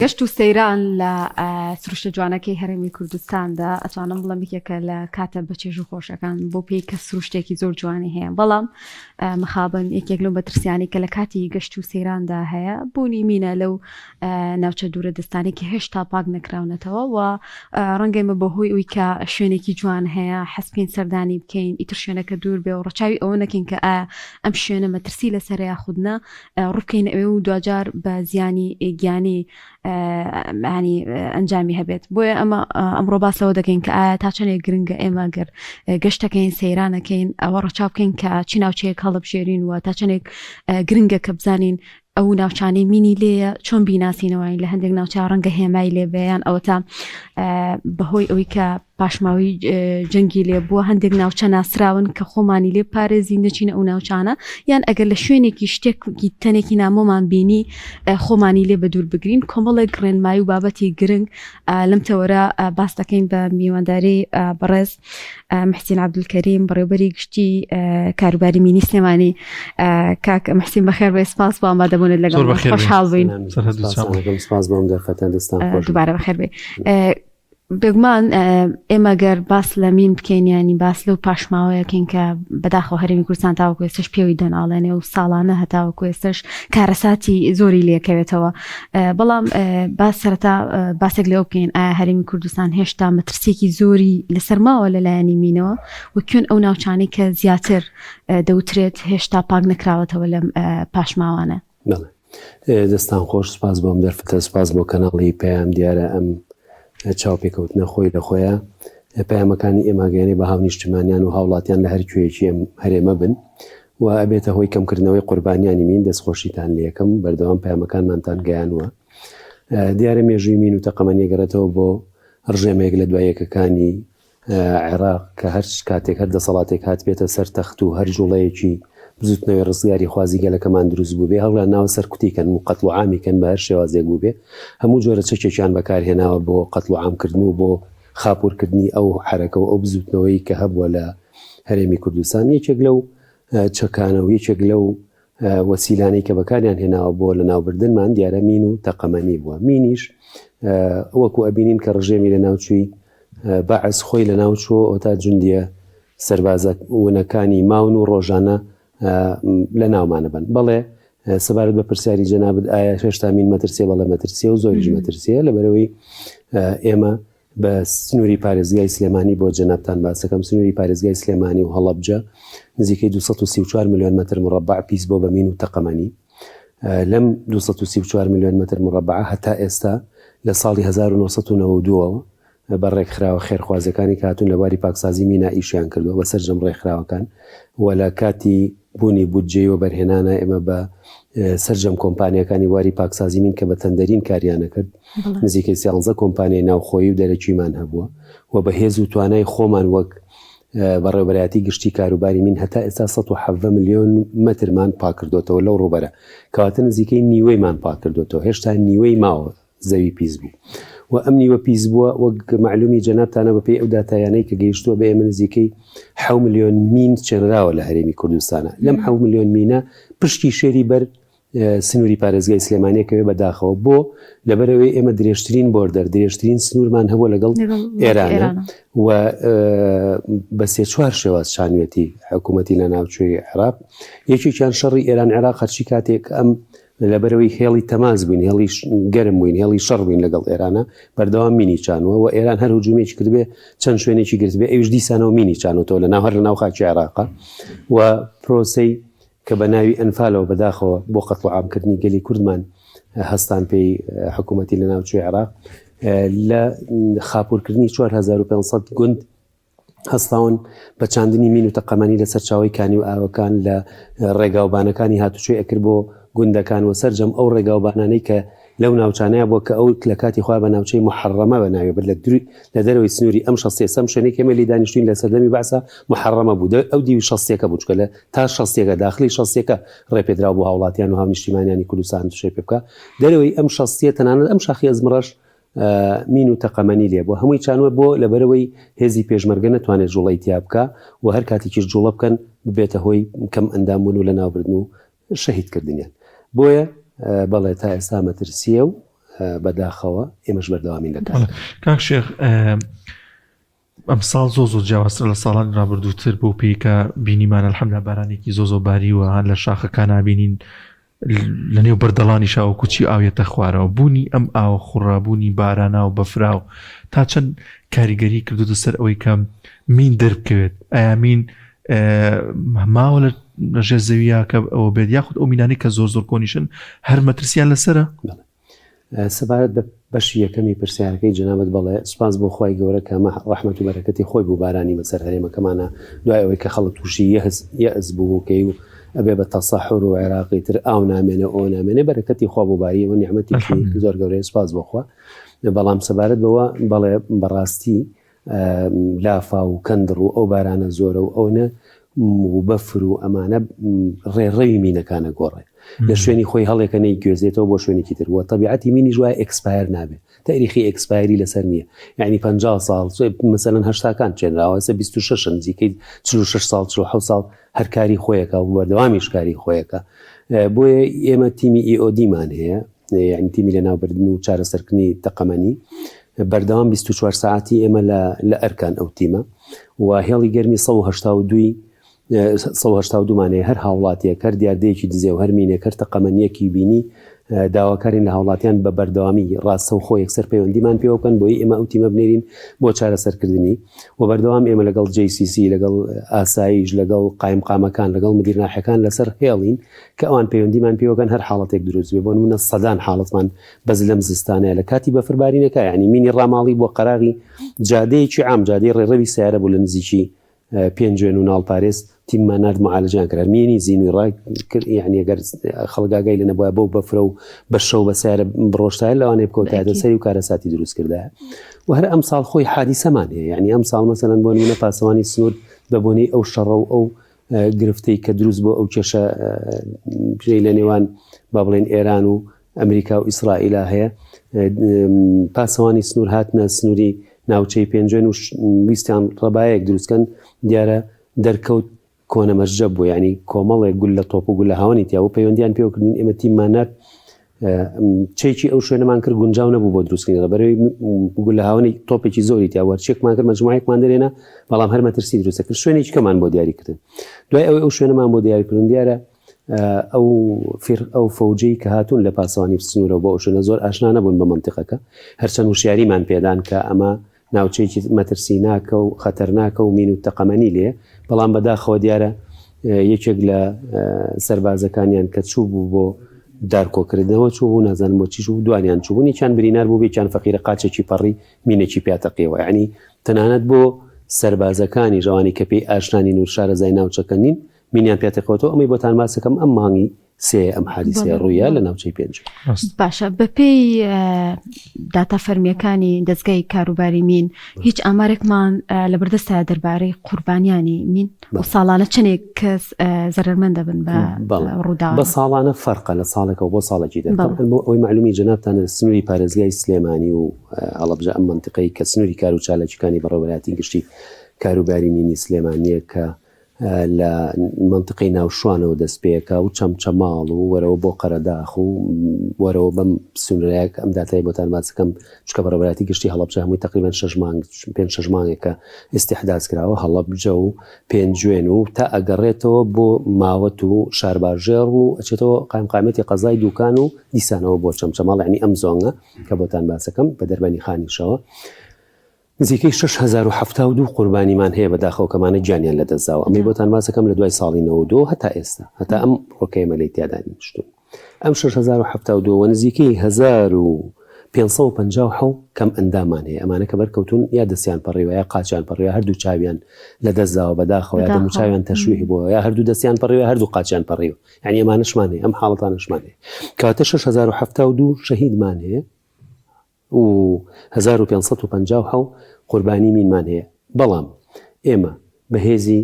گەشت و سەیران لە سروشتە جوانەکەی هەرێمی کوردستاندا ئەتوانم بڵێم یەکێکە لە کاتە بەچێژ و خۆشەکان بۆ پێی کە سروشتێکی زۆر جوانی هەیە بەڵام مخابن یەکێک لەو مەترسیانی کە لە کاتی گەشت و سەیراندا هەیە بوونی مینە لەو ناوچە دوورە دەستانی کە هێشتا پاک نەکراونەتەوە و ڕەنگە ئێمە بەهۆی ئەوی کە شوێنێکی جوان هەیە حەزبکەین سەردانی بکەین ئیتر شوێنەکە دوور بێ و ڕەچاوی ئەوە نەکەین کە ئایا ئەم شوێنە مەترسی لەسەرە یاخود نا ڕووبکەینە ئەوێ و دواجار بە زیانی گیانی ینی ئەنجامی هەبێت بۆیە ئەمە ئەمڕۆ باس لەوە دەکەین کە ئایا تا چەندێک گرنگە ئێمە گەر گەشتەکەین سەیرانەکەین ئەوە ڕەچاو بکەین کە چی ناوچەیەک هەڵبژێرین و تا چەندێک گرنگە کە بزانین ئەو ناوچانەی مینی لێیە چۆن بیناسینەوەین لە هەندێک ناوچە ڕەنگە هێمای لێ بێیان ئەوەتا بەهۆی ئەوەی کە پاشماوەی جەنگی لێ بووە هەندێک ناوچە ناسراون کە خۆمانی لێ پارێزی نەچینە ئەو ناوچانە یان ئەگەر لە شوێنێکی شتێکی تەنێکی نامۆمان بینی خۆمانی لێ بە دوور بگرین کۆمەڵێک ڕێنمایی و بابەتی گرنگ لەم تەوەرە باس دەکەین بە میوانداری بەڕێز محسین عبدولکەریم بەڕێوبەری گشتی کاروباری مینی سلێمانی کاک محسین بەخێر بێ سپاس بۆ ئامادەبوونت لەگەڵ خۆشحاڵ بووین سپاس بۆم دەرفەتە دەستان دووبارە بەخێر بێ بێگومان ئێمە گەر باس لە مین بکەین ینی باس لەو پاشماوەیەکەین کە بەداخەوە هەرێمی کوردستان تاوەکو ئێستش پێوی دەناڵێنێ و ساڵانە هەتاوەکو ئێستش کارەساتی زۆری لێکەوێتەوە بەڵام با سەرەتا باسێک لەوە بکەین ئایا هەرێمی کوردستان هێشتا مەترسیەکی زۆری لەسەر ماوە لەلایەنی مینەوە و کوێن ئەو ناوچانەی کە زیاتر دەوترێت هێشتا پاک نەکراوەتەوە لەم پاشماوانە؟ بەڵێ دەستان خۆش سپاس بۆم دەرفتە سپاس بۆ کەناڵی پەیام دیارە ئەم چاوپێکەوتنە خۆی لە خۆیە پەیامەکانی ئێماگەیانێ بە هاونیشتمانیان و هاوڵاتیان لە هەر کوێیەکی ئەم هەرێمە بن و ئەبێتە هۆی کەمکردنەوەی قوربانیانی مین دەستخۆشیتان لەکەم بەردەوام پەیامەکانمانتان گەیانوە دیارە مێژووی مین و تەقەمەنی گەڕێتەوە بۆ ڕژێمێک لە دوایەکەکانی عێراق کە هەر کاتێک هەر دەسەڵاتێک هاتبێتە سەر تەخت و هەر جوڵەیەکی بزوتنەوەی ڕزگاری خوازی گەلەکەمان دروست بووبێ هەوڵیان ناوە سەرکوتی کەن و قەتڵ و عامی کەن بە هەر شێوازێک بووبێ هەموو جۆرە چەکێکیان بەکار هێناوە بۆ قەتڵ و عام کردن و بۆ خاپوور کردنی ئەو حەرەکە و ئەو بزوتنەوەی کە هەبووە لە هەرێمی کوردستان یەکێک لەو چەکانە و یەکێک لەو وەسیلانەی کە بەکاریان هێناوە بۆ لەناوبردنمان دیارە مین و تەقەمەنی بووە مینیش وەکو ئەبینین کە ڕژێمی لەناوچووی بەعس خۆی لەناوچووە ئەوتا جوندیە سەربازە ونەکانی ماون و ڕۆژانە لەناومانە بن بەڵێ سەبارەت بە پرسیاری جەنابت ئایا هێشتا مین مەترسیە بەڵێ مەترسیە و زۆریش مەترسیە لەبەرەوەی ئێمە بە سنووری پارێزگای سلێمانی بۆ جەنابتان باسەکەم سنووری پارێزگای سلێمانی و هەڵەبجە نزیکەی 234 ملیۆن مەتر مڕەبع پیس بۆ بە مین و تەقەمەنی لەم 234 ملیۆن مەتر مڕەبع هەتا ئێستا لە ساڵی 1992ەوە بە ڕێکخراوە خێرخوازەکانی کە هاتوون لە بواری پاکسازی مینا ئیشیان کردووە بە سەرجەم ڕێکخراوەکان و لە کاتی بوونی بودجەی وەبەرهێنانە ئێمە بە سەرجەم کۆمپانیاکانی بواری پاکسازی مین کە بە تەندەرین کاریانە کرد نزیکەی سیانزە کۆمپانیای ناوخۆیی و دەرەکیمان هەبووە و بە هێز و توانای خۆمان وەک بەڕێوەبەرایەتی گشتی کاروباری مین هەتا ئێستا 117 ملیۆن مەترمان پاکردۆتەوە لەو ڕووبەرە کەواتە نزیکەی نیوەیمان پاکردۆتەوە هێشتا نیوەی ماوە زەوی پیس بوو و ئەم نیوە پیس بووە وەک مەعلومی جەنابتانە بەپێی ئەو داتایانەی کە گەیشتووە بە ئێمە نزیکەی حەو ملیۆن مین چێنراوە لە هەرێمی کوردستانە لەم حەو ملیۆن مینە پشکی شێری بەر سنووری پارێزگای سلێمانیەکەوێ بەداخەوە بۆ لەبەرەوەی ئێمە درێژترین بۆردەر درێژترین سنوورمان هەبووە لەگەڵ ئێرانە و بە سێ چوار شێواز چانوێتی حکوومەتی لە ناوچوی عێراق یەکێکیان شەڕی ئێران عێراق هەرچی کاتێک ئەم لەبەرئەوەی هێڵی تەماس بووین، هێڵی گەرم بووین، هێڵی شەڕ بووین لەگەڵ ئێرانە، بەردەوام مینی چانووە و ئێران هەر هجوومێکی کردبێ چەند شوێنێکی گرتبێ ئەویش دیسانەوە مینی چانووتەوە لە ناو هەر لە ناو خاکی عێراقا و پرۆسەی کە بە ناوی ئەنفالەوە بەداخەوە بۆ قەتڵ و عامکردنی گەلی کوردمان هەستان پێی حکوومەتی لە ناوچووی عێراق لە خاپوورکردنی 4500 گوند هەستاون بە چاندنی مین و تەقەمەنی لە سەرچاوەی کانی و ئاوەکان لە ڕێگاوبانەکانی هاتوچۆی ئەکرد بۆ گوندەکان و سەرجەم ئەو ڕێگاوبانانەی کە لەو ناوچانەیە بووە کە ئەو لە کاتی خۆی بە ناوچەی محەڕەمە بە ناوی برد لە دەرەوەی سنووری ئەم شەستیە سەم شوێنەی کە ئێمە لێی دانیشتوین لە سەردەمی بەعسا محەڕەمە بوو ئەو دیوی شەستیەکە بوو چونکە لە تا شەستیەکە داخلی شەستیەکە ڕێپێدراو بۆ هاوڵاتیان و هاونیشتیمانیانی کوردستان هاتوچۆی پێ بکا دەرەوەی ئەم شەستیە تەنانەت ئەم شاخی ئەزمڕەش مین و تەقەمەنی لێ بووە هەمووی چانوە بۆ لەبەرئەوەی هێزی پێشمەرگە نەتوانێت جوڵەی تیا بکا و هەر کاتێکیش جوڵە بکەن ببێتە هۆی کەم ئەندام بوون و لەناوبردن و شەهید کردنیان بۆیە بەڵێ تا ئێستا مەترسیە و. بەداخەوە ئێمەش بەردەوامین لە کار. کاک شێخ ئەمساڵ زۆ زۆر جیاوازترە لە ساڵانی ڕابردووتر بۆ پێی کە بینیمان الحمدلله بارانێکی زۆ زۆ باریوە هەر لە شاخەکان نابینین لە نێو بەردەڵانی شاوە کوچی ئاویەتە خوارەوە بوونی ئەم ئاوە خوڕابوونی بارانا و بەفراو تا چەند کاریگەری کردوتە سەر ئەوەی کە مین دەربکەوێت ئایا مین ماوە لە ژێر زەویە کە ئەوە بێت یاخود ئەو مینانی کە زۆر زۆر کۆنیشن هەر مەترسیان لەسرە؟ سەبارەت بە بەشی یەکەمی پرسیارەکەی جەنابت بەڵێ سوپاس بۆ خوای گەورە کە ئەمە ڕەحمەت و بەرەکەتی خۆی بوو بارانی بەسەر هەرێمەکەمانا دوای ئەوەی کە خەڵک تووشی یەهز یەئس بوو کەی و ئەبێ بە تەسەحور و عێراقی تر ئاو نامێنێ ئەوە نامێنێ بەرەکەتی خوا بۆ باری ئەوە نیعمەتێکی زۆر گەورەیە سوپاس بۆ خوا بەڵام سەبارەت بەوە بەڵێ بەڕاستی لافاو و کەندڕ و ئەو بارانە زۆرە و ئەونە و بەفر و ئەمانە ڕێڕەوی مینەکانە گۆڕێ لە شوێنی خۆی هەڵێکە نەی گوێزێتەوە بۆ شوێنێکی تر وە تەبیعەتی مینیش وایە expire نابێ تاریخی expiry لەسەر نییە یعنی 50 ساڵ مثلەن هەشتاکان چێنراوە ئێستا 26 نزیکەی 46 ساڵ 47 ساڵ هەر کاری خۆیەکە و بەردەوامیش کاری خۆیەکە بۆیە ئێمە تیمی EOD مان هەیە یعنی تیمی لەناوبردن و چارەسەرکردنی تەقەمەنی بەردەوام 24 ساعتی ئێمە لە ئەرکان ئەو تیمە و هێڵی گەرمی 1970 182 مانەیە هەر هاوڵاتیەک هەر دیاردەیەکی دزێ و هەر مینێک هەر تەقەمەنیەکی بینی داواکارین لە هاوڵاتیان بە بەردەوامی ڕاستەوخۆ یەکسەر پەیوەندیمان پێوە بکەن بۆی ئێمە ئەو تیمە بنێرین بۆ چارەسەرکردنی و بەردەوام ئێمە لەگەڵ JCC لەگەڵ ئاسایش لەگەڵ قایمقامەکان لەگەڵ مدیر ناحیەکان لەسەر هێڵین کە ئەوان پەیوەندیمان پێوەکەن هەر حاڵەتێک دروست بێ بۆ نمونە سەدان حاڵەتمان بەس لەم زستانەیە لە کاتی بەفربارینەکە یعنی مینی ڕاماڵی بۆ قەراغی جادەیەکی عام جادەی ڕێڕەوی سیارە بوو لە نزیکی پێنجوێن و ناڵپارێز تیممان نارد معالەجەیان کرد هەر مینی زینوی ڕا کرد یعنی ئەگەر خەڵک ئاگای لێ نەبوایە بەو بەفرە و بە شەو بە سیارە بڕۆشتایە لەوانەیە بکەوتایەتە سەری و کارەساتی دروست کردایە و هەر ئەمساڵ خۆی حادیسەمان هەیە یعنی ئەمساڵ مەسەلەن بۆ نمونە پاسەوانی سنوور بە بۆنەی ئەو شەڕە و ئەو گرفتەی کە دروست بۆ ئەو کێشە پێی لە نێوان با بڵێن ئێران و ئەمریکا و ئیسرائیلا هەیە پاسەوانی سنوور هاتنە سنووری ناوچەی پێنجوێن و ویستیان ڕەبایەک دروستکەن دیارە دەرکەوت کۆنە مەرجە بوو ینی کۆمەڵێک گول لە تۆپ و گولە هاوەنی تیا و پەیوەندیان پێوەکردین ئێمە تیممان نارد چێکی ئەو شوێنەمان کرد گونجاو نەبوو بۆ دروستکردنی ڕەبەرەوەی گولە هاوەنی تۆپێکی زۆری تیا وەرچێکمان کرد مەجموعەیەکمان دەرێنا بەڵام هەر مەترسی دروستە کرد شوێنێکی کەمان بۆ دیاریکردن دوای ئەوەی ئەو شوێنەمان بۆ دیاریکردن دیارە ئەو فیر ئەو فەوجەی کە هاتوون لە پاسەوانی سنوورەوە بۆ ئەو شوێنە زۆر ئاشنا نەبوون بە مەنتیقەکە هەرچەند وشیاریمان پێدان کە ئەمە ناوچەیەکی مەترسیناکە و خەتەرناکە و مین و تەقەمەنی لێ بەڵام بەداخەوە دیارە یەکێک لە سەربازەکانیان کە چوو بوو بۆ دارکۆکردنەوە چوو بوو نازانم بۆ چیش بوو دوانیان چوو بوون یەکیان برینار بوو یەکیان فەقیرە قاچێکی پەڕی مینێکی پیاتەقیەوە یعنی تەنانەت بۆ سەربازەکانی ژەوانی کە پێی ئاشنانین و شارەزای ناوچەکە نین مینیان پیا تەقێتەوە ئەمەی بۆتان باسەکەم ئەم مانگی سێ ئەم حادیسەیە ڕوویە لە ناوچەی پێنج. باشە بەپێی داتا فەرمیەکانی دەستگای کاروباری مین هیچ ئامارێکمان لە بەردەستە دەربارەی قوربانیانی مین و ساڵانە چەندێک کەس زەرمەند دەبن بە ڕوودا بە ساڵانە فەرقە لە ساڵێکەوە بۆ ساڵێکی دەر بۆ ئەوەی معلومی جەنابتان لە سنووری پارێزگای سلێمانی و هەڵەبجە ئەم منتیقەی کە سنووری کار و چالاکیەکانی بەڕێوەبەرایەتی گشتی کاروباری مینی سلێمانیە کە لە مەنتقەی ناوشوانەوە دەست پێکا و چەمچەماڵ و وەرەوە بۆ قەرەداخ و وەرەوە بەم سنوورەیە کە ئەم داتای بۆتان باس دەکەم چونکە بەڕێوەبەرایەتی گشتی هەڵەبجە هەمووی تەقریبەن شەش مانگ پێنج شەش مانگێکە ئیستیحداس کراوە هەڵەبجە و پێنجوێن و تا ئەگەڕێتەوە بۆ ماوەت و شارباژێڕ و ئەچێتەوە قایمقامیەتی قەزای دوکان و دیسانەوە بۆ چەمچەماڵ یعنی ئەم زۆنگە کە بۆتان باسەکەم بە دەربەنی خانیشەوە نزیکەی 6072 قوربانیمان هەیە بەداخەوە کەمانە گیانیان لەدەستداوە ئەمەی بۆتان باسەکەم لە دوای ساڵی 92 هەتا ئێستا هەتا ئەم ڕۆکەیمە لێی تیادا نیشتون ئەم 6072 وە نزیکەی 1557 کەم ئەندامان هەیە ئەمانە کە بەرکەوتون یا دەستیان پەڕیوە یا قاچیان پەڕیوە هەردوو چاویان لەدەستداوە بەداخەوە یا دەموچاویان تەشویه بووە یا هەردوو دەستیان پەڕیوە هەردوو قاچیان پەڕیوە یعنی ئەمانەشمان هەیە ئەم حاڵەتانەشمان هەیە کەواتە 6072 شەهیدمان هەیە و 1557 قوربانی مینمان هەیە، بەڵام ئێمە بە هێزی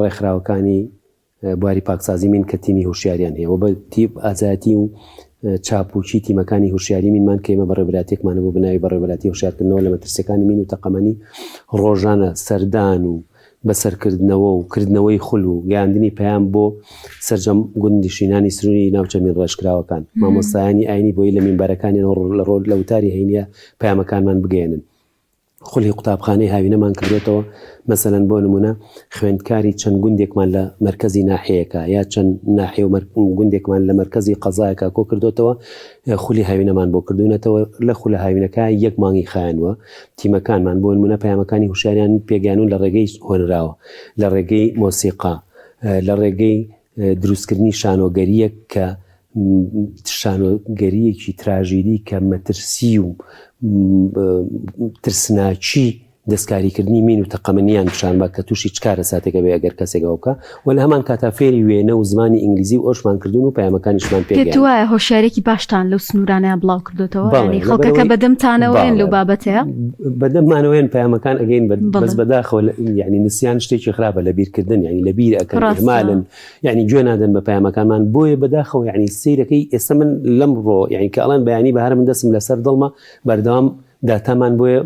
ڕێکخراوەکانی بواری پاکسازی مین کە تیمی هۆشیاریان هەیە و بە تیپ ئازایەتی و چاپوکی تیمەکانی هۆشیاری مینمان کە ئێمە بەڕێوەبەرایەتیەکمان هەبوو بە ناوی بەڕێوەبەرایەتی هۆشیارکردنەوە لە مەترسیەکانی مین و تەقەمەنی ڕۆژانە سەردان و. بەسەرکردنەوە و کردنەوەی خول و گەیاندنی پەیام بۆ سەرجەم گوندنشینانی سنووری ناوچە مینڕێژکراوەکان، مامۆستایانی ئاینی بۆی لە مینبەرەکانیانەوە لە ڕۆ لە وتاری هەینییە پەیامەکانمان بگەیەنن. خولی قوتابخانەی هاوینەمان کردۆتەوە، مەسەلەن بۆ نموونە خوێندکاری چەند گوندێکمان لە مەرکەزی ناحیەیەکا یا چەند ناحیە و گوندێکمان لە مەرکەزی قەزایەکا کۆ کردۆتەوە، خولی هاوینەمان بۆ کردوونەتەوە، لە خولە هاوینەکە یەک مانگی خایاندووە، تیمەکانمان بۆ نموونە پەیامەکانی هوشیاریان پێگەیانوون لە ڕێگەی هۆنراوە، لە ڕێگەی مۆسیقا، لە ڕێگەی دروستکردنی شانۆگەرییەک کە شانۆگەرییەکی تراژیدی کە مەترسی و ترسناکی دەستکاریکردنی مین و تەقەمەنیان پیشان با کە تووشی چ کارەساتێک ئەبێ ئەگەر کەسێک ئەوە بکا و لە هەمان کاتا فێری وێنە و زمانی ئینگلیزی و ئەوشمان کردوون و پەیامەکانیشمان پێ پێت وایە هۆشیارێکی باشتان لەو سنوورانەیان بڵاو کردوێتەوە یانی خەڵکەکە بەدەمتانەوەیان لەو بابەتەیە؟ بەدەممانەوەیان پەیامەکان ئەگەین بەس بەداخەوە یعنی نسیان شتێکی خراپە لە بیرکردن یعنی لە بیر ئەکەن ئیهمالن یعنی گوێ نادەن بە پەیامەکانمان بۆیە بەداخەوە یعنی سەیرەکەی ئێستا من لەم ڕۆ یعنی کە ئەڵێن بەیانی بەهارە من دەستم لەسەر دڵمە بەردەوام داتامان بۆیە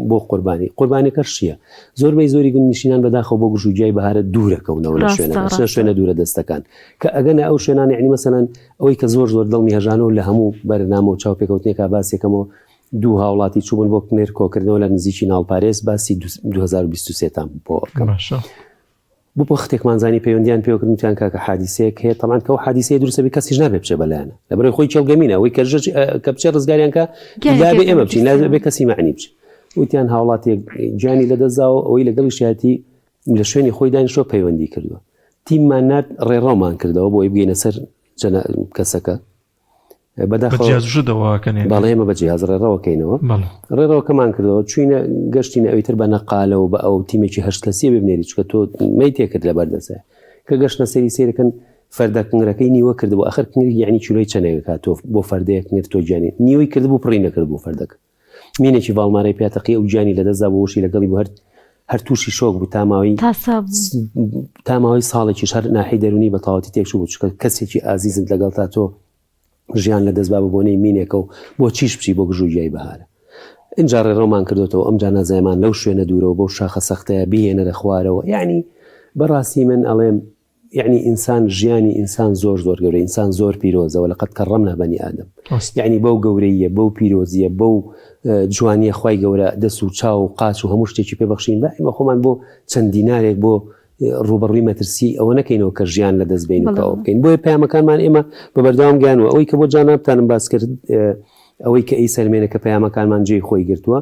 بۆ قوربانی قوربانەکەش چییە؟ زۆربەی زۆری گوندنشینان بەداخەوە بۆ گژوگیای بەهارە دوورەکەونەوە لە شوێنەکە چنە شوێنە دوورە دەستەکان کە ئەگەنە ئەو شوێنانە یعنی مەسەلەن ئەوەی کە زۆر زۆر دڵمی هەژانەوە لە هەموو بەرنامە و چاوپێکەوتنێکا باسیەکەمەوە دوو هاوڵاتی چووبوون بۆ کنێر کۆکردنەوە لە نزیکی ناڵپارێز باسی 2023 تان بۆ ئەکەم. باشە. بۆ وەختێکمان زانی پەیوەندیان پێوە کردم وتیان کاکە حادیسەیەک هەیە تەبعەن کە ئەو حادیسەیە دروستە بێ کەسیش نابێ بچێ بەلایانە لەبەرئەوەی خۆی کێڵگەمینە ئەوەی کە ژەج کە بچێ ڕزگاریان کە لابێ ئێمە بچین لابێ کەسی مەعنی بچێ وتیان هاوڵاتیەک گیانی لەدەستداوە ئەوەی لەگەڵیشیاتی لە شوێنی خۆی دانیشتووە پەیوەندی کردووە تیممان نارد ڕێڕەومان کردەوە بۆ ئەوەی بگەینە سەر کەسەکە بەڵێ ئێمە بە جیاز ڕێڕەوەکەینەوە ڕێڕەوەکەمان کردەوە چوینە گەشتینە ئەوی تر بە نەقالەوە بە ئەو تیمێکی هەشت کەسیە ببنێری چکە تۆ مەیتێکرد لە بەردەسە کە گەشتە سەری سیرەکەن فەردە کنگرەکەی نیوە کردبوو ئەخر کنگری یعنی چلۆی چەنێکەکە تۆ بۆ فەردەیەک کنگر تۆ گیانی نیوەی کردبوو پڕی نەکرد بوو فەردەکە مینێکی ڤاڵمارای پیا تەقی ئەو گیانی لەدەستدا بۆ وشی لەگەڵی بوو هەر هەر تووشی شۆک بوو تا ماوەی تا ماوەی ساڵێکیش هەر ناحی دەرونی بە تەواوەتی تێکچوو بوو چونکە کەسێکی ئازیزت لەگەڵ تا تۆ ژیان لە دەست با بە بۆنەی مینێکە و بۆ چیش بچی بۆ گژ و گیای بەهارە ئینجا ڕێڕەومان کردوتەوە ئەم جانازایمان لەو شوێنە دوورەوە بەو شاخە سەختەیە بهێنەرە خوارەوە یعنی بەڕاستی من ئەڵێم یەعنی ئینسان ژیانی ئینسان زۆر زۆر گەورەیە ئینسان زۆر پیرۆزە ولقد کرمنا بنی آدم یەعنی بەو گەورەییە بەو پیرۆزیە بەو جوانیە خوای گەورە دەست و چاو و قاچ و هەموو شتێکی پێ بەخشین بە ئێمە خۆمان بۆ چەند دینارێک بۆ ڕوبەڕووی مەترسی ئەوە نەکەینەوە کە ژیان لە دەست بین و کە ئەوە بکەین بۆیە پەیامەکانمان ئێمە بە بەردەوام گەیانوە ئەوەی کە بۆ جانابتانم باس کرد ئەوەی کە ئەیسەلمێنێ کە پەیامەکانمان جێی خۆی گرتووە،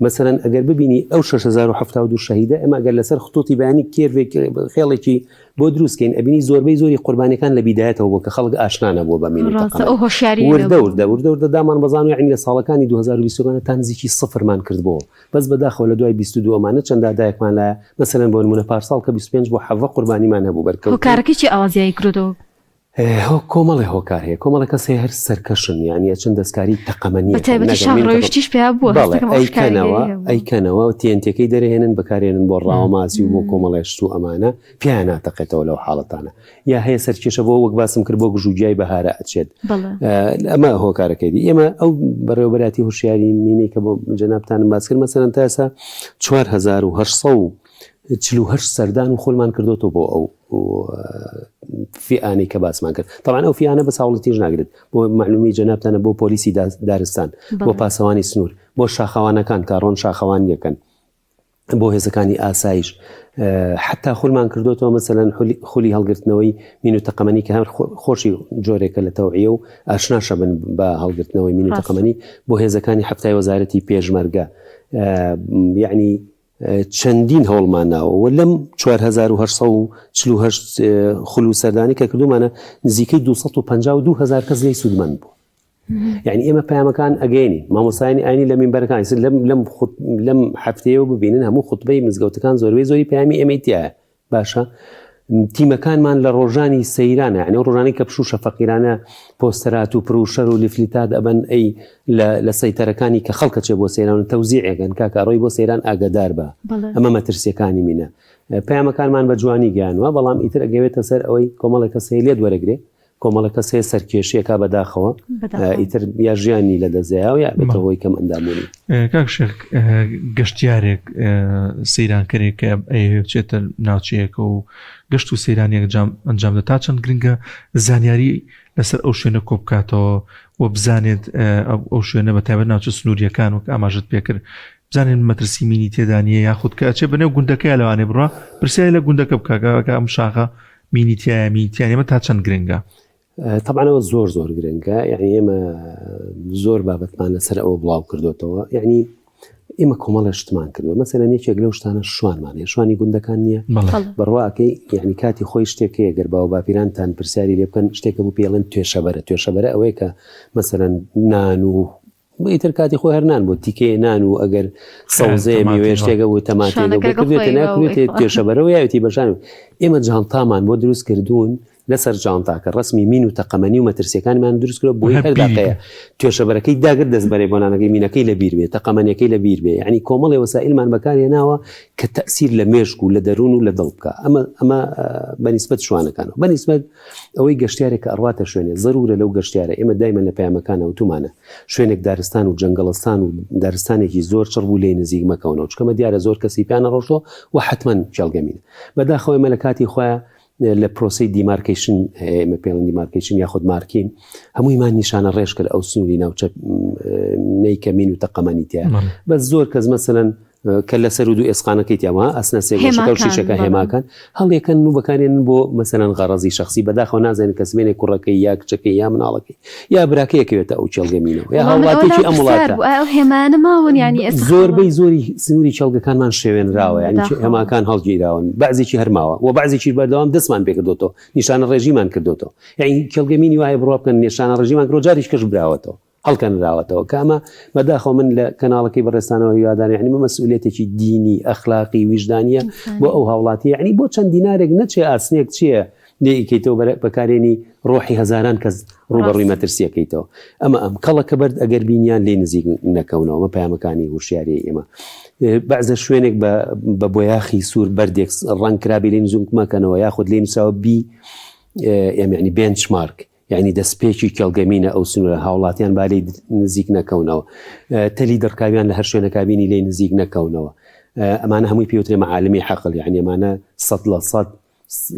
مەسەلەن ئەگەر ببینی ئەو 6072 شەهیدە ئێمە ئەگەر لەسەر خطوطی بەیانی کێرڤێک خێڵێکی بۆ دروست کەین ئەبینی زۆربەی زۆری قوربانیەکان لە بیدایەتەوە بوون کە خەڵک ئاشنا نەبووە بە مین و ڕاستە ئەو تەقەمەنی. هۆشیاریی وردە نەبوو. وردە وردە وردە دامان بەزان و یەعنی لە ساڵەکانی 2020 ەکانە تا نزیکی سفرمان کردبۆوە بەس بەداخەوە لە دوای 22 ئەمانە چەند دادایەکمان لایە مەسەلەن بۆ نموونە پارساڵ کە 25 بۆ 17 قوربانیمان هەبوو بەرکەوتن هۆکارەکەی چیە ئاوا زیایی کردۆتەوە؟ هۆ کۆمەڵێ هۆکار هەیە کۆمەڵێ کەس هەیە هەر سەرکەشن یانی ئەچن دەستکاری تەقەمەنی بە تایبەتی شاخ ڕەوشتیش پیا بووە بەڵێ ئەیکەنەوە ئەیکەنەوە تێنتەکەی دەرهێنن بەکارێنن بۆ ڕاوەماسی و بۆ کۆمەڵێ شت و ئەمانە پیان ناتەقێتەوە لەو حاڵەتانە یا هەیە سەرکێشە بۆ وەک باسم کرد بۆ گژوگیای بەهارە ئەچێت ئەمە هۆکارەکەی دی ئێمە ئەو بەڕێوەبەراتی هۆشیاری مینەی کە بۆ جەنابتانم باس کرد مەسەلەن تا ئێستا 4848 سەردان و خۆلمان کردوتەوە بۆ ئەو فیئانەی کە باسمان کرد تەبعەن ئەو فیئانە بەس هاوڵەتیش ناگرێت بۆ معلومی جەنابتانە بۆ پۆلیسی دارستان بۆ پاسەوانی سنوور بۆ شاخەوانەکان کە ڕۆن شاخەوانیەکەن بۆ هێزەکانی ئاسایش حتا خولمان کردوتەوە مەسەلەن خولی هەڵگرتنەوەی مین و تەقەمەنی کە هەر خۆشی جۆرێکە لە تەوعیە و ئاشناشە بن بە هەڵگرتنەوەی مین و تەقەمەنی بۆ هێزەکانی حفتای وەزارەتی پێشمەرگە یعنی چەندین هەوڵمان ناوە و لەم 4848 خول و سەردانی کە کردومانە نزیکەی 252 هزار کەس لێی سوودمەند بوو. یعنی ئێمە پەیامەکان ئەگەینین مامۆسایانی ئاینی لە مینبەرەکان لەم لەم لەم هەفتەیەوە ببینن هەموو خوتبەی مزگەوتەکان زۆربەی زۆری پەیامی ئێمەی تایە باشە تیمەکانمان لە ڕۆژانی سەیرانە یعنی ئەو ڕۆژانەی کە پشووشە فەقیرانە پۆستەرات و پروشەر و لیفلیتات ئەبەن ئەی لە سەیتەرەکانی کە خەڵکە چێ بۆ سەیران و تەوزیعێکن کاکە ڕۆی بۆ سەیران ئاگادار بە ئەمە مەترسیەکانی مینە پەیامەکانمان بە جوانی گەیانوە بەڵام ئیتر ئەگەوێتە سەر ئەوەی کۆمەڵێک کەس هەیە لێت وەرەگرێ. کۆمەڵە کەس هەیە سەرکێشیەکە بەداخەوە ئیتر یا ژیانی لە دەزەیا و یا بێتە هۆی کەم ئەندامونی. کاک شێخ گەشتیارێک سەیرانکەرێک کە ئەیەوێ بچێتە ناوچەیەکە و گەشت و سەیرانێک ئەنجام دەتا چەند گرنگە زانیاری لەسەر ئەو شوێنە کۆبکاتەوە و بزانێت ئەو شوێنە بە تایبەت ناوچە سنووریەکان وەک ئاماژت پێکرد بزانین مەترسی مینی تێدا نییە یاخود کە ئەچێ بەنێو گوندەکەی لەوانێ بڕە پرسیاری لە گوندەکە بکاکە ئەم شاخە مینی تایە مینی تیا ئێمە تا چەند گرنگە؟ تەبعەن ئەوە زۆر زۆر گرنگە یعنی ئێمە زۆر بابەتمان لەسەر ئەوە بڵاو کردوتەوە یعنی ئێمە کۆمەڵە شتمان کردووە مەسەلەن یەکێک لەو شتانە شوانمان هەیە شوانی گوندەکان نییە بڕواکەی یعنی کاتی خۆی شتێک هەیە گەر باو باپیرانتان پرسیاری لێ بکەن شتێکە بوو پێڵێن توێشەبەرە توێشەبەرە ئەوەیە کە مەسەلەن نان و ئیتر کاتی خۆی هەر نان بۆ تیکەیە نان و ئەگەر سەوزەیە میوەیە شتێکە بوو تەماتەیە کردێتە ناکرێتێ توێشەبەرەوە یاوێتی بەشان ئێمە جانتامان بۆ دروست کردوون لەسەر جانتاکە ڕەسمی مین و تەقەمەنی و مەترسیەکانمان دروست کردوە بۆی هەر دەقەیە توێشەبەرەکەی داگرت دەست بەرێ بۆ نانەکەی مینەکەی لە بیر بێ تەقەمەنیەکەی لە بیر بێ یعنی کۆمەڵێ وەسائیلمان بەکارهێناوە کە تەئسیر لە مێشک و لە دەروون و لە دڵ بکا ئەمە ئەمە بەنیسبەت شوانەکانەوە بەنیسبەت ئەوەی گەشتیارێک کە ئەڕواتە شوێنێ زەرورە لەو گەشتیارە ئێمە دایمەن لە پەیامەکانە وتومانە شوێنێک دارستان و جەنگەڵستان و دارستانێکی زۆر چڕ بوو لێی نزیک مەکەونەوە چونکە مە دیارە زۆر کەسی پیا نەڕۆشتووە و حەتمەن کێڵگە مینە بەداخەوە ئێمە لە کاتی خۆیا لە پرۆسەی demarcation هەیە ئێمە پێڵن demarcation یاخود marking هەموویمان نیشانە ڕێژ کرد ئەو سنووری ناوچە نەیکەمین و تەقەمەنی تیا بەس زۆر کەس مەسەلەن کە لەسەر و دوو ئێسقانەکەی تیاوە ئەسنە سێگۆشەکە و شیشەکە هێماکان هەڵیەکەن و بەکارێن بۆ مەسەلەن غەڕەزی شخصی بەداخەوە نازانن کە سمێنێ کوڕەکەی یا کچەکەی یا مناڵەکەی یا براکەی ئەکەوێتە ئەو کێڵگە مینەوە یا هاوڵاتیەکی ئەم وڵاتە ئەو هێمانە ماون یانی ئێستا زۆربەی زۆری سنووری کێڵگەکانمان شێوێنراوە یانی هێماکان هەڵگیراون بەعزێکی هەر ماوە و بەعزێکی بەردەوام دەستمان پێکردۆتەوە نیشانە ڕێژیمان کردۆتەوە یانی کێڵگە مینی وایە بڕوا بکەن نیشانە ڕێژیمان کردەوە جاریش کەش براوەتەوە هەڵکەنراوەتەوە کە ئەمە بەداخەوە من لە کەناڵەکەی بەڕێزتانەوە هیوادارم یعنی مە مەسئولیەتێکی دینی ئەخلاقی ویژدانیە بۆ ئەو هاوڵاتی یعنی بۆ چەند دینارێک نەچێ ئاسنێک چییە لێیکەیتەوە بەکارێنی ڕۆحی هەزاران کەس ڕووبەڕووی مەترسیەکەیتەوە ئەمە ئەم کەڵەکە بەرد ئەگەر بینیان لێ نزیک نەکەونەوە ئەمە پەیامەکانی هوشیاری ئێمە بەعزە شوێنێک بە بۆیاخی سوور بەردێک ڕەنگ کرابی لێ نزوک مەکەنەوە یاخود لێ نووسراوە بی یعنی benchmark یعنی دەستپێکی کێڵگەمینە ئەو سنوورە هاوڵاتیان با لێی نزیک نەکەونەوە تەلی دڕکاویان لە هەر شوێنەکە بینی لێی نزیک نەکەونەوە ئەمانە هەمووی پێوترێ معالمی حەقل یعنی ئەمانە 100%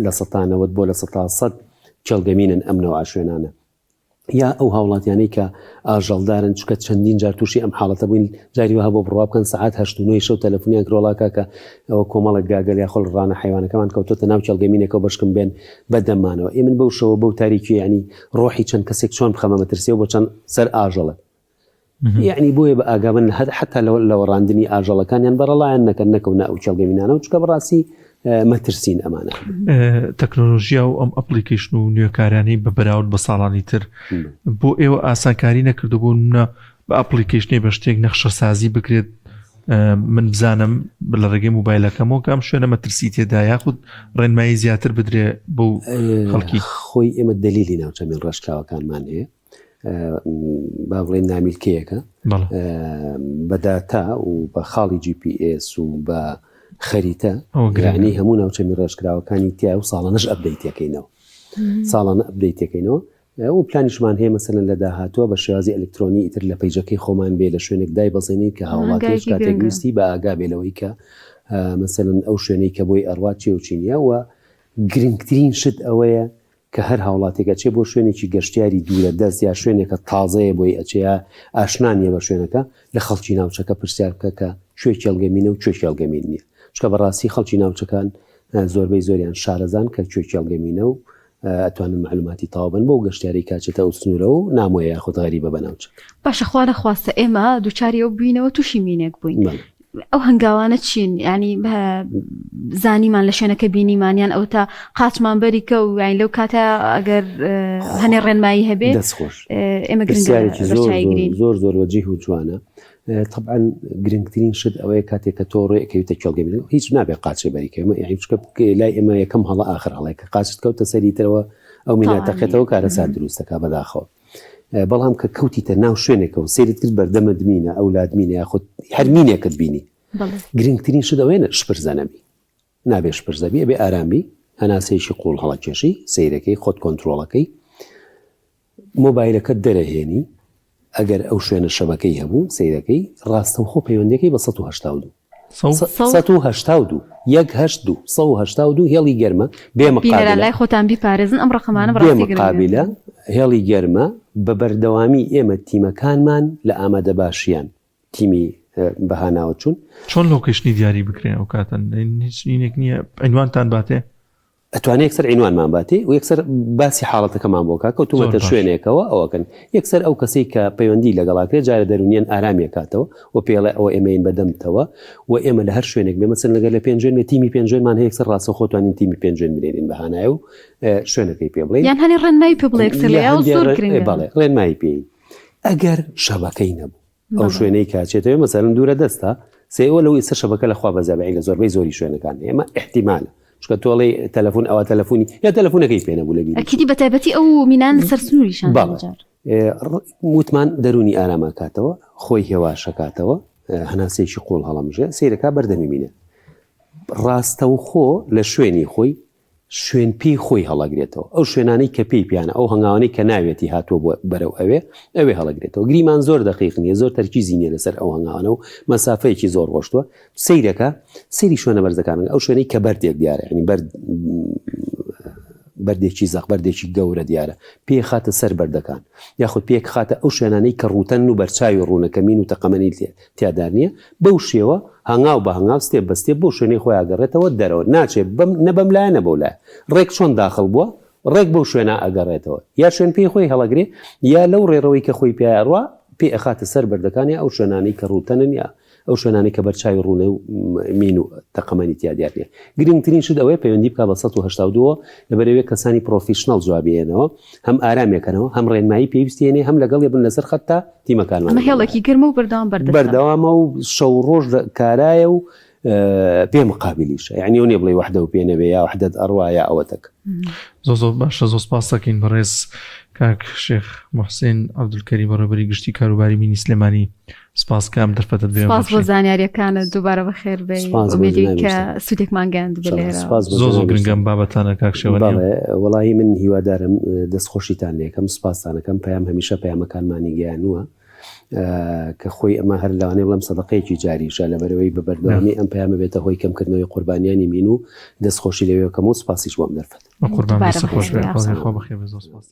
90% بۆ 100% کێڵگەمینن ئەم نەوعە شوێنانە یا ئەو هاوڵاتیانەی کە ئاژەڵدارن چکە چەندین جار تووشی ئەم حاڵەتە بووین جاری وها بۆ بڕوا بکەن سەعات هەشت و نۆی شەو تەلەفۆنیان کرۆڵا کاکە ئەوە کۆمەڵێک گاگەل یاخۆ ڕانە حیوانەکەمان کەوتۆتە ناو کێڵگەمینێکەوە بەشکم بێن بە دەممانەوە ئێ من بەو شەوە بەو تاریکیە یعنی ڕۆحی چەند کەسێک چۆن بخەمە مەترسیەوە بۆ چەند سەر ئاژەڵێک یعنی بۆیە بە ئاگابن هەر حتا لەوەڕاندنی ئاژەڵەکانیان بەڕەڵایان نەکەن نەکەونە ئەو کێڵگەمینانە و چکە بەڕاستی مەترسین ئەمانە. تەکنۆلۆژیا و ئەم application و نوێکارانەی بە بەراورد بە ساڵانی تر بۆ ئێوە ئاسانکاری نەکردو بۆ منە بە application ی بە شتێک نەخشەسازی بکرێت من بزانم لە ڕێگەی موبایلەکەمەوە کە ئەم شوێنە مەترسی تێدا یاخود ڕێنمایی زیاتر بدرێ بۆ خەڵکی خۆی ئێمە دەلیلی ناوچە مین ڕێژکراوەکانمان هەیە با بڵێن نامیلکەیەکە بە داتا و بە خاڵی GPS و بە خەریتە یعنی هەموو ناوچە مین ڕێژکراوەکانی تیا و ساڵانەش update ەکەینەوە ساڵانە update ەکەینەوە و پلانیشمان هەیە مەسەلەن لە داهاتووە بە شێوازی ئەلکترۆنی ئیتر لە page ەکەی خۆمان بێ لە شوێنێک دایبەزێنین کە هاوڵاتیش کاتێک ویستی بە ئاگا بێ لەوەی کە مەسەلەن ئەو شوێنەی کە بۆی ئەڕوات چیە و چی نییە و گرنگترین شت ئەوەیە کە هەر هاوڵاتێک ئەچێ بۆ شوێنێکی گەشتیاری دوورە دەست یا شوێنێکە تازەیە بۆی ئەچێ یا ئاشنا نییە بە شوێنەکە لە خەڵکی ناوچەکە پرسیار بکە کە کوێ کێڵگە مینە و کوێ کێڵگە مین نییە چونکە بەڕاستی خەڵکی ناوچەکان زۆربەی زۆریان شارەزان کە کوێ کێڵگە مینە و ئەتوانن مەعلوماتی تەواو بن بۆ گەشتیارەی کە ئەچێتە ئەو سنوورە و نامۆیە یاخود غەریبە بە ناوچەکە. باشە خوا نەخواستە ئێمە دووچاری ئەو بووینەوە تووشی مینێک بووین ئەو هەنگاوانە چین ینی زانیمان لە شوێنەکە بینیمان یان ئەو تا قاچمان بەریکە و یان لەو کاتە ئەگەر هەنێ ڕێنمایی هەبێ دەست خۆش ئێمە پرسیارێکی زۆر زۆر زۆر وەجیه و جوانە تەبعەن گرنگترین شت ئەوەیە کاتێک کە تۆ ڕێ ئەکەویتە کێڵگە بینن هیچ نابێ قاچێ بەریکە ئێمە یعنی چکە لای ئێمە یەکەم هەڵە ئاخر هەڵەیە کە قاچت کەوتە سەری ترەوە ئەو مینا تەقێتەوە کارەسات دروست دەکا بەداخەوە بەڵام کە کەوتیتە ناو شوێنێکەوە سەیرت کرد بەردەمت مینە ئەولاد مینە یاخود هەر مینێکت بینی گرنگترین شت ئەوەیە شپرزە نەبی نابێ شپرزە بی ئەبێ ئارامی هەناسەیەکی قوڵ هەڵەکێشی سەیرەکەی خۆت کۆنترۆڵەکەی. مۆبایلەکەت دەرەهێنی ئەگەر ئەو شوێنە شەبەکەی هەبوو سەیرەکەی ڕاستەوخۆ پەیوەندیەکەی بە 182 182 یەک هەشت دوو 182 هێڵی گەرمە بێ مقابلە لای خۆتان بیپارێزن ئەم ڕقەمانە بێ مقابلە هێڵی گەرمە بە بەردەوامی ئێمە تیمەکانمان لە ئامادەباشیان تیمی بەهاناوە چوون. چۆن لۆکەیشنی دیاری بکرێ ئەو کاتە هیچ نینێک نییە عینوانتان باتێ؟ ئەتوانێ یەکسەر عینوانمان باتێ و یەکسەر باسی حاڵەتەکەمان بۆ کا کەوتومەتە شوێنێکەوە ئەوەکەن یەکسەر ئەو کەسەی کە پەیوەندی لەگەڵاکرێ جارە دەرونیان ئارامیەکاتەوە و پێڵێ ئەوە ئێمەین بەدەمتەوە و ئێمە لە هەر شوێنێک بێ مەسەن لەگەر لە پێنجوێن بێ تیمی پێنجوێنمان هەیە یەکسەر ڕاستەوخۆ توانین تیمی پێنجوێن بنێرین بە هانایە و شوێنەکەی پێ بڵێین یان هەنێ ڕێنمایی پێ بڵێ یەکسەر لە زۆر گرنگە بەڵێ ڕێنمایی پێین ئەگەر شەبەکەی نەبوو ئەو شوێنەی کاچێتەوە مەسەلەن دوورە دەستە سێوە لەو ئێستا شەبەکە لە خوا بەزابعی لە زۆربەی زۆری شوێنەکان ئێمە احتیمالە چونکە تۆڵی تەلەفۆن ئەوە تەلەفۆنی یا تەلەفۆنەکەی پێ نەبوو لەبیر ئەکیدی بە تایبەتی ئەو مینان سەر سنووریشان وتمان دەرونی ئارامەکاتەوە خۆی هێواشەکاتەوە هەناسەیەکی قوڵ هەڵەمژێ سیرەکە بەردەمی مینە ڕاستەوخۆ لە شوێنی خۆی شوێن پێی خۆی هەڵەگرێتەوە، ئەو شوێنانەی کە پێی پیانە، ئەو هەنگاوانەی کە ناویەتی هاتووە بۆ بەرەو ئەوێ، ئەوێ هەڵەگرێتەوە. گریمان زۆر دەقیق نییە، زۆر تەرکیزی نییە لەسەر ئەو هەنگاوانە و مەسافەیەکی زۆر ڕۆشتووە. سەیرەکە، سەیری شوێنە بەرزەکان ئەو شوێنەی کە بەردێک دیارە، یانی بەرد بەردێکی زەق، بەردێکی گەورە دیارە، پێ خاتە سەر بەردەکان، یاخود پێ خاتە ئەو شوێنانەی کە ڕووتەنن و بەرچاوی ڕوونە کە مین و تەقەمەنی تیادار نییە، بەو شێوە هەنگاو بە هەنگاو step بە step بەو شوێنەی خۆی ئەگەڕێتەوە دەرەوە ناچێ بەم نە بەم لایە نە بەو لایە ڕێک چۆن داخڵ بووە ڕێک بەو شوێنە ئەگەڕێتەوە یا شوێن پێی خۆی هەڵەگرێ یا لەو ڕێڕەوەی کە خۆی پیا ئەڕوا پێ ئەخاتە سەر بەردەکان یا ئەو شوێنانەی کە ڕووتەنن یا ئەو شوێنانەی کە بەرچاوی ڕوونە و مین و تەقەمەنی تیا دیار نییە گرنگترین شت ئەوەیە پەیوەندی بکا بە 182 لەبەرئەوەی کەسانی professional جوابی ئێنەوە هەم ئارامیەکەنەوە هەم ڕێنمایی پێویستی هێنێ هەم لەگەڵ بن لەسەر خەت تا تیمەکانمان ئەمە هێڵێکی گەرمە و بەردەوام بەردەستە. بەردەوامە و شەو ڕۆژ کارایە و بێ مقابلیشە یعنی ئەو نیە بڵێ وەحدە و پێ نەبێ یا وەحدەت ئەڕوا یا ئەوەتەک. زۆر زۆر باشە زۆر سپاس دەکەین بەڕێز کاک شێخ محسین عەبدولکەریم بەڕێوەبەری گشتی کاروباری مینی سلێمانی سپاس کە ئەم دەرفەتەت بێ سپاس بۆ زانیاریەکانت دووبارە بەخێر بێی سپاس بۆ ئومێدی جنابی کە شتان. سوودێکمان گەیاند بێ لێرە سپاس بۆ زۆر زۆر جنابی گرنگە ئەم شتان. بابەتانە کاک شێوە نییە بەڵێ وەڵاهی من هیوادارم دەستخۆشیتان لێکەم سپاستانەکەم پەیام هەمیشە پەیامەکانمانی گەیانووە کە خۆی ئەمە هەر لەوانەیە بڵێم سەدەقەیەکی جاریشە لەبەرئەوەی بە بەردەوامی ئەم پەیامە بێتە هۆی کەمکردنەوەی قوربانیانی مین و دەستخۆشی لەوێ بکەم و سپاسیش بۆ ئەم دەرفەتە. بەقوربان دووبارە دەستت خۆش بەخێر بێ بێی. خوا بەخێر بێ زۆر سپاس.